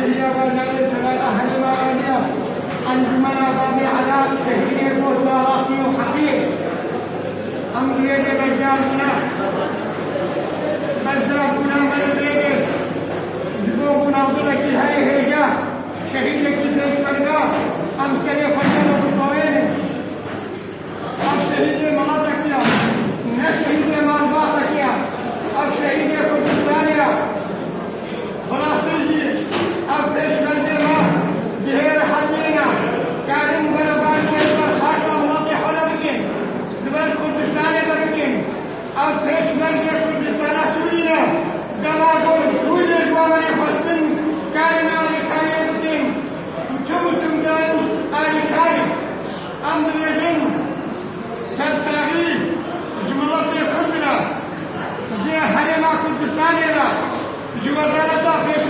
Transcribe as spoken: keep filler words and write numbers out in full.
Hêja Bajarê Civata Herêma Aliya, Encûmena Babê Ela, şehîdê Goşa Rastî û Heqî. Em girêdê beşdar bûne. Beşdar bûna me li vê yê. Ji bo bûna dilekî herî hêja, şehîdekî pêşmerge, em serê xwe gelo bixwînin. Ev şehîdê miletekî ye, ne şehîdê malbatekî ye. Ev şehîdê Kurdistanê ye. Bi rastî jî ev pêşmergê me cihê rehetiyê ne. Karin berevaniyê li ber xaka miletê xwe de bikin, li ber Kurdistanê de bikin. Ev pêşmergê Kurdistana Sûrî ne. Dema ku Kurdê ji we re xwestin, karin alîkariyê bikin. Û çi û çi bidin alîkarî. Em dibêjin, sersaxî ji miletê Kurd re, ji Herêma Kurdistanê re, ji Wezareta Pêş